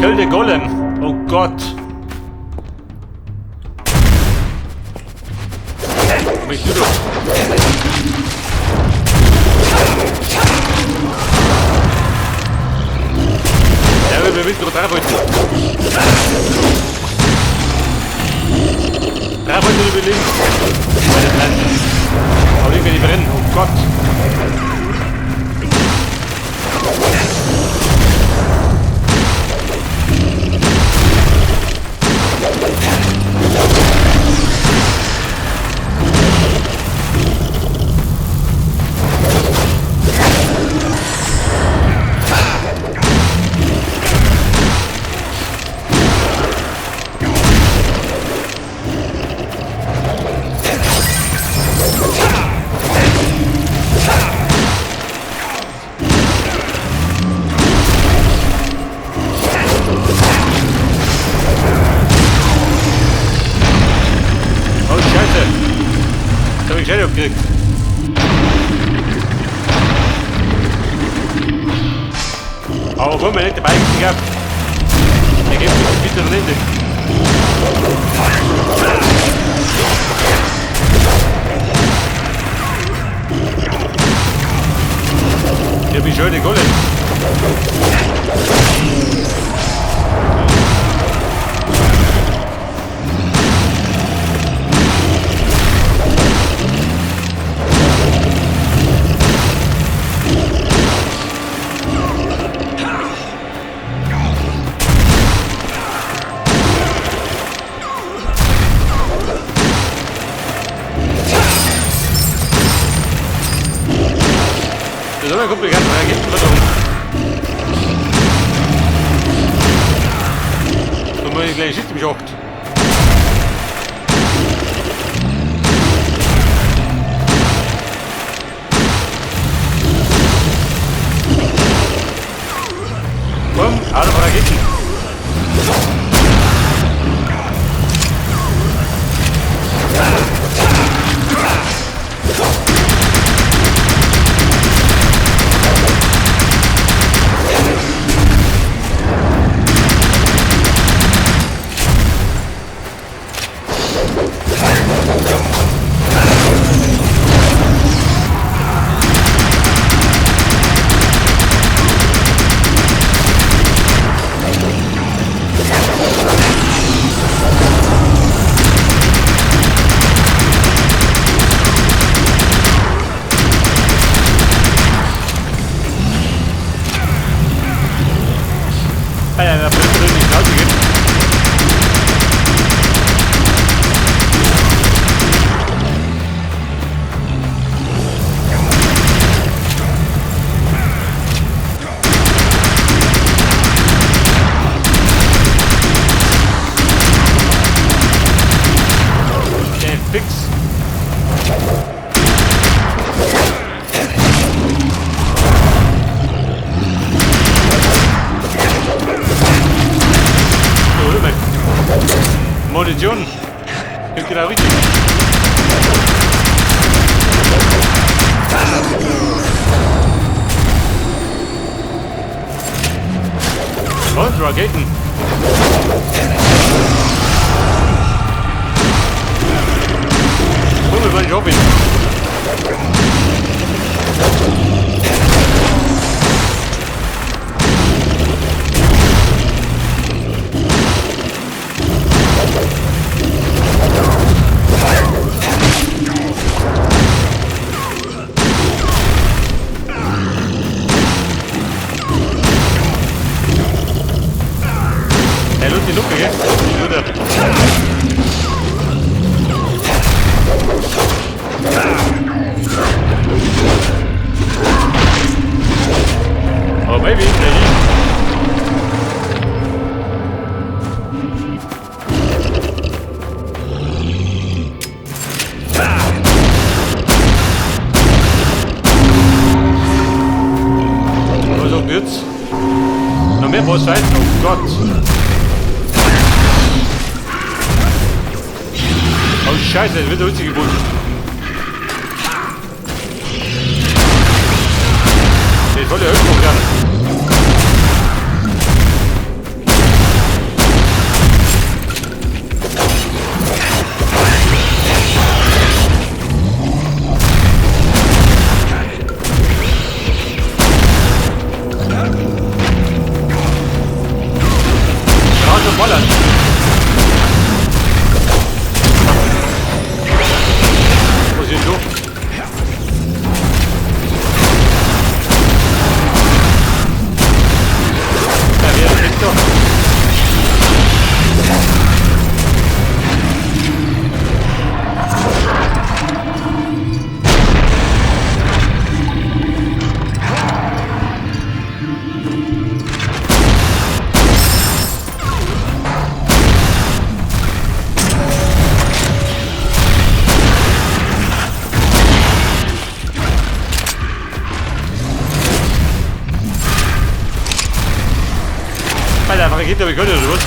Kill the Golem. Oh Gott. Komm ich du doch. Ja, wir müssen doch draufhalten. Draufhalten und überlegen. Bei der Platte. Aber irgendwie die brennen. Oh Gott. Oh Scheiße. Jetzt hab ich Shadow gekriegt. Aber obwohl wir nicht dabei gehabt. Der gibt sich bitte noch nicht. Ich hab mich schon den Golem. Das ist immer kompliziert, da geht es darum. Da muss ich gleich Schicht im Schacht. Komm, alle Raketen. Ah ja, da brennt drin die Schnauze geht. Okay, fix. So, hör mal. Munition. Klingt genau richtig. Und Raketen. Hol mir mal Robin. Er lut die Lupe, gell? Bruder. Oh, maybe, maybe. Was auch jetzt? Noch mehr Bossfight? Oh Gott! Oh Scheiße, jetzt wird der Uzi gepusht. Der ist voll der Höchstpunkt. Alter, Rakete habe ich gehört, oder was?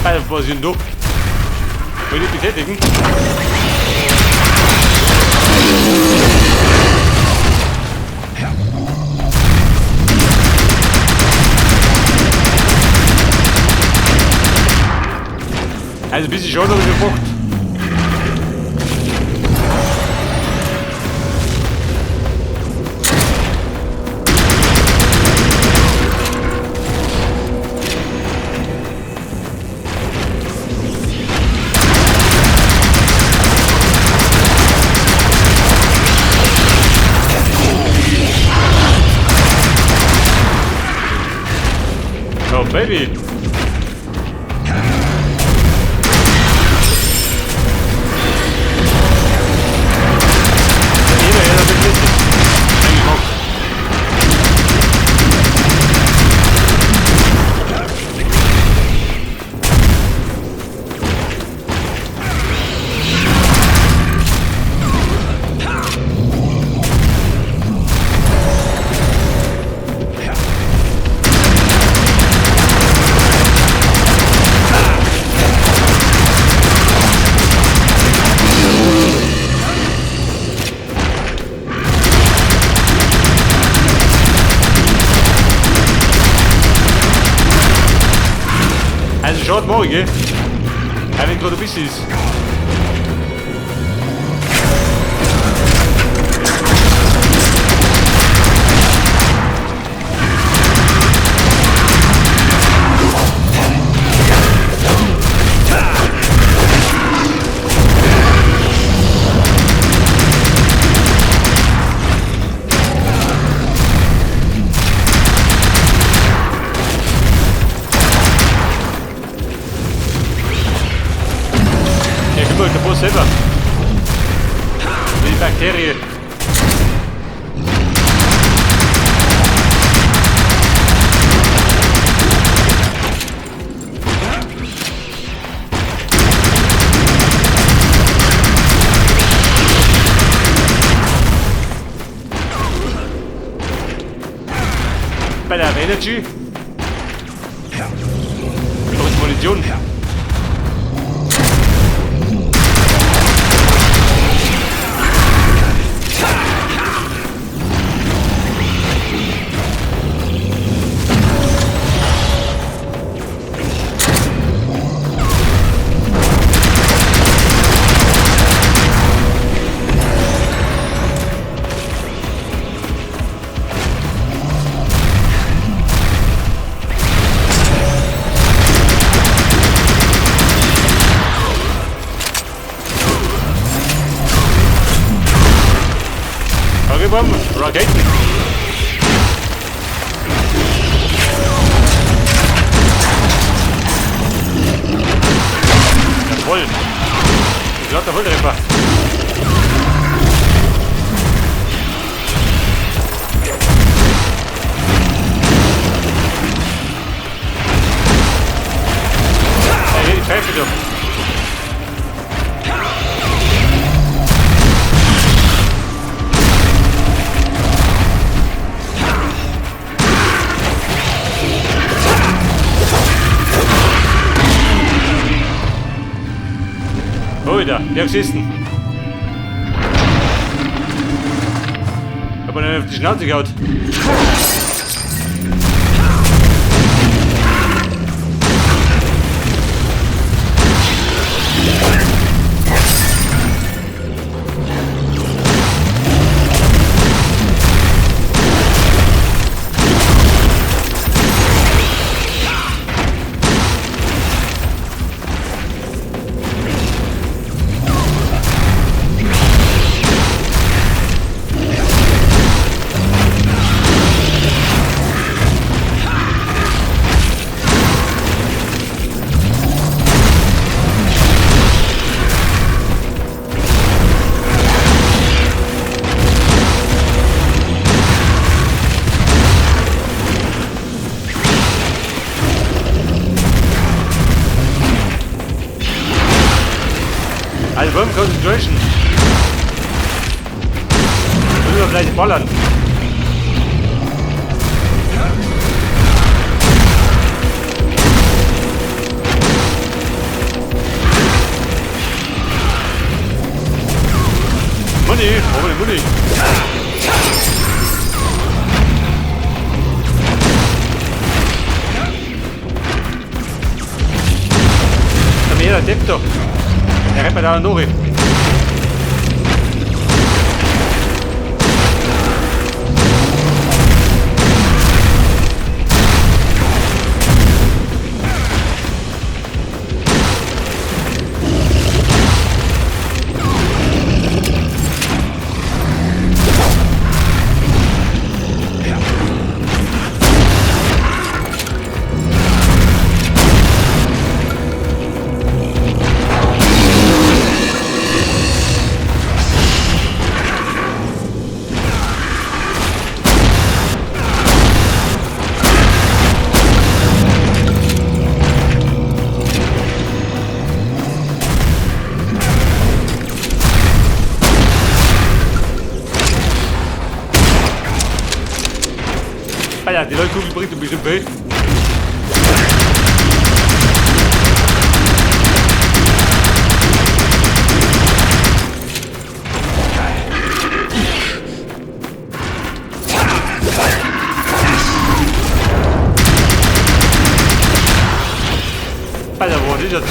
Alter, was ist denn du? Will ich betätigen? Also ein bisschen schon habe ich gebraucht. Oh Baby! Also schaut mal, gell? Wenn gerade ein bisschen ist. Der Boss selber. Die Bakterie. Bei der Energy. Und Munition. Raketen. Jawohl. Ich glaube, der Volltreffer. Hey, die Pfeife doch. Wieder, der geschissen. Hab mir auf die Schnauze gehauen. Concentration. Müssen wir vielleicht ballern. Money, Money, Money. Da mir der Depp doch. Der rennt mir da durch. Alter, die Leuchtkugel bringt ein bisschen weh. Alter, wo ist das?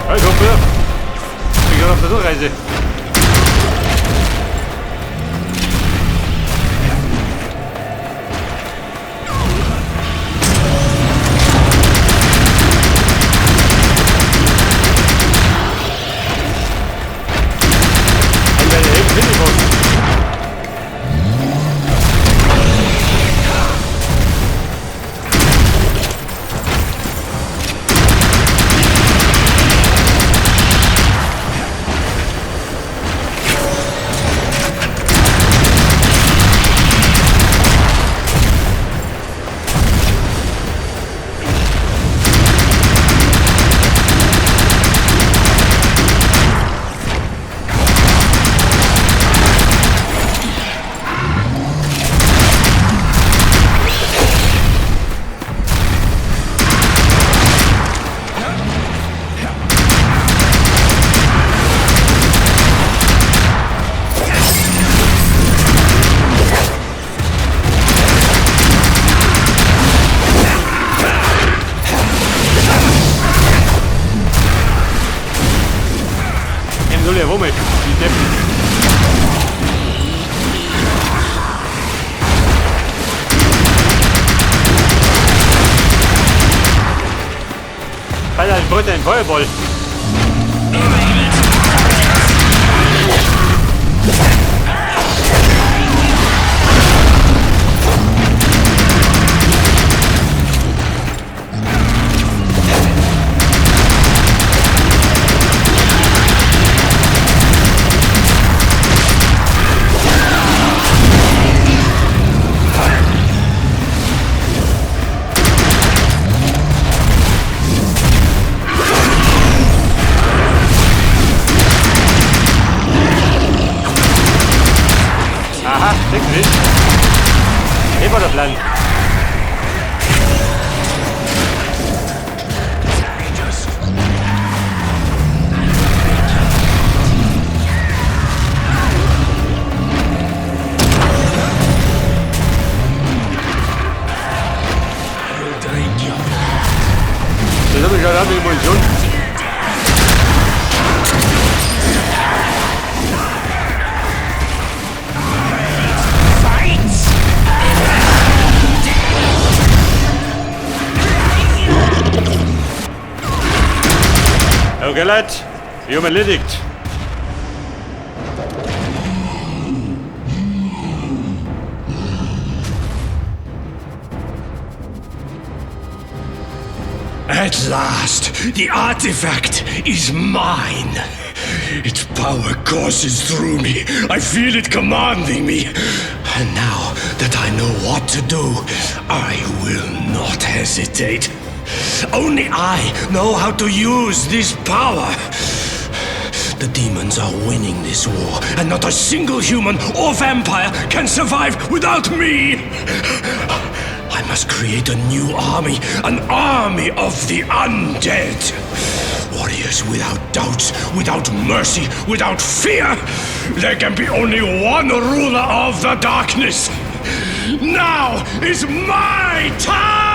Hey, Kumpel. Ich bin gerade auf der Durchreise. Ich werde helfen, finde ich was. Null die Deppen. Alter, ich bräuchte einen Feuerball. Aha, wirklich. Hier war der Plan. Das habe ich gerade mit Munition. Okay, Leute, wir haben erledigt. At last, the artifact is mine. Its power courses through me. I feel it commanding me. And now that I know what to do, I will not hesitate. Only I know how to use this power. The demons are winning this war, and not a single human or vampire can survive without me. I must create a new army, an army of the undead. Warriors without doubts, without mercy, without fear. There can be only one ruler of the darkness. Now is my time!